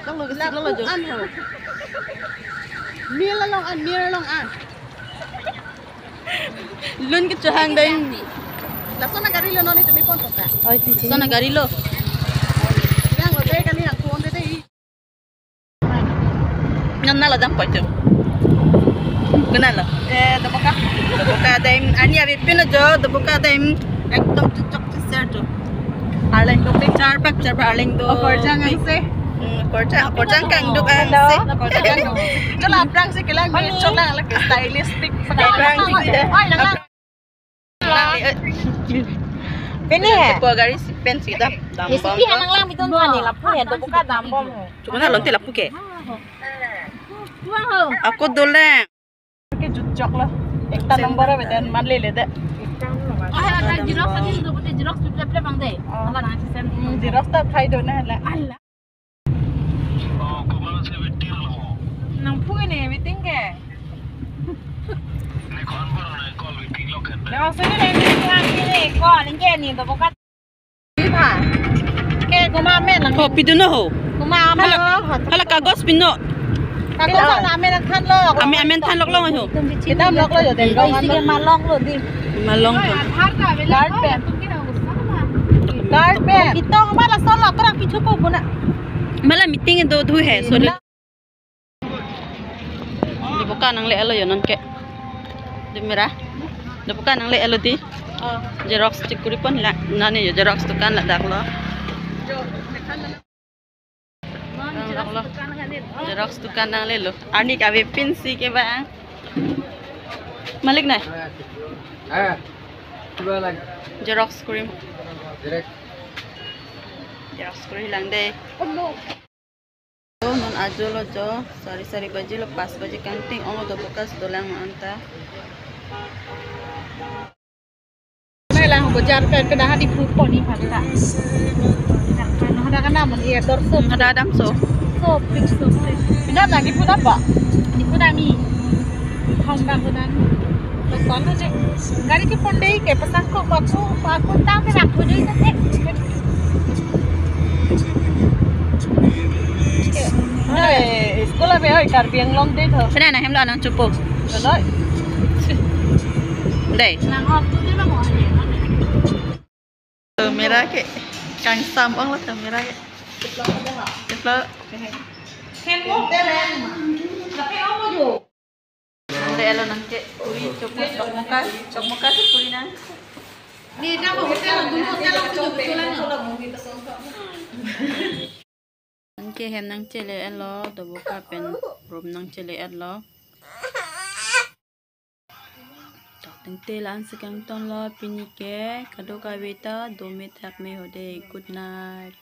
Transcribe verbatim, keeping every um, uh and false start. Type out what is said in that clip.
Lo, lo, lo, lo, jo. An ho. Mir along an, mir along an. Lun ke chohang dai. Lason agari lo non itu mi phone to ka. Oi, titi. Lason agari lo. Yang lo dei kali yang phone dei. Ngan na la jam pai tu. Kena lo. Eh, Doboka. Doboka dam. Ani abi pin jo, Doboka dam. Ekdom chokchok cheser jo. Arleng do pik char pak char pak arleng do. Oh, korjang pik. Angse. Hmm, korjang, korjang kangduk angse. Hello. Korjang kangduk. Kalau aphrang si kelang, mani. Choklang lagi stylistic. Aphrang si. Oi, lang, lang. Pini he. Tipe gari si pen si dam, dam bom. Isi pi hanang lang bitun thani lapu he, Doboka dam bom he. Chukuna lonte lapu ke. Ako dole. Ke jutjok lo. Ekta number abe den man lele de. Ah, hala na xerox adi do pute xerox plep plep bang de. Oh. Hala na send. Hmm, xerox ta phai do na hala. Ala. Nang phone ni meeting ke. Nang sini ni meeting ni ko lingke ni Doboka. Iba. Ke kuma amen lang. Ho, pidun ho. Kuma amen. Hala, hala kagos pino. Kagos pino. Amen than lo. Amen, amen than lok lo ho. Kedam lok lo jo den. Isi ke malong lo di. Malong ho. Aadhaar ta abe card pen. Card pen. Ito ma lason lo, kurang pichu po puna. Mala meeting do dhu hai, sorry. Doboka nangle-et lo jo non ke. Di mera. Doboka nangle-et lo di. Oh. Xerox chekuri pon la. Nani jo xerox dukan ladak lo. Ladak lo. Xerox dukan nangle lo. Ani ke abi pin si ke bang. Malik nai. Eh. Coba lagi. Xerox kuri. Xerox. Xerox kuri lang de. Oh, non ajo lo jo, sari sari baji lo, pas baji kangting, ong Doboka si dolang anta. Nai lang bojar ke, ke daha Diphu pon ni phan ta. Nah, kada kana mon ye dor so. Kada dam so. So, fix so, fix. Pindah lagi pun apa? Diphu dami. Hong dam pun dami. Lo kon lo je. Gari ke pon dei ke pasang ko ko ko ko ta pe rak pun dei ta the. Oi, school abe oi Karbi Anglong de tho. Sana na hem lo nang chupo. Lo. Dei. Nang hok tu de lo mo. Camera ke kangsam ong lo camera ke. Keplo. Hen mo. Lape ong mo jo. Nangle-et lo nang ke kuri chokmoka, chokmoka, chokmoka si kuri nang. Ni ta mo hotel lo, dun hotel lo, hotel lo, hotel lo. Nang ke hem nangchele-et lo, Doboka pen room nangchele-et lo. Tok tengte la-an si kangton lo, pini ke kadokave ta dome thakme ho dei. Good night.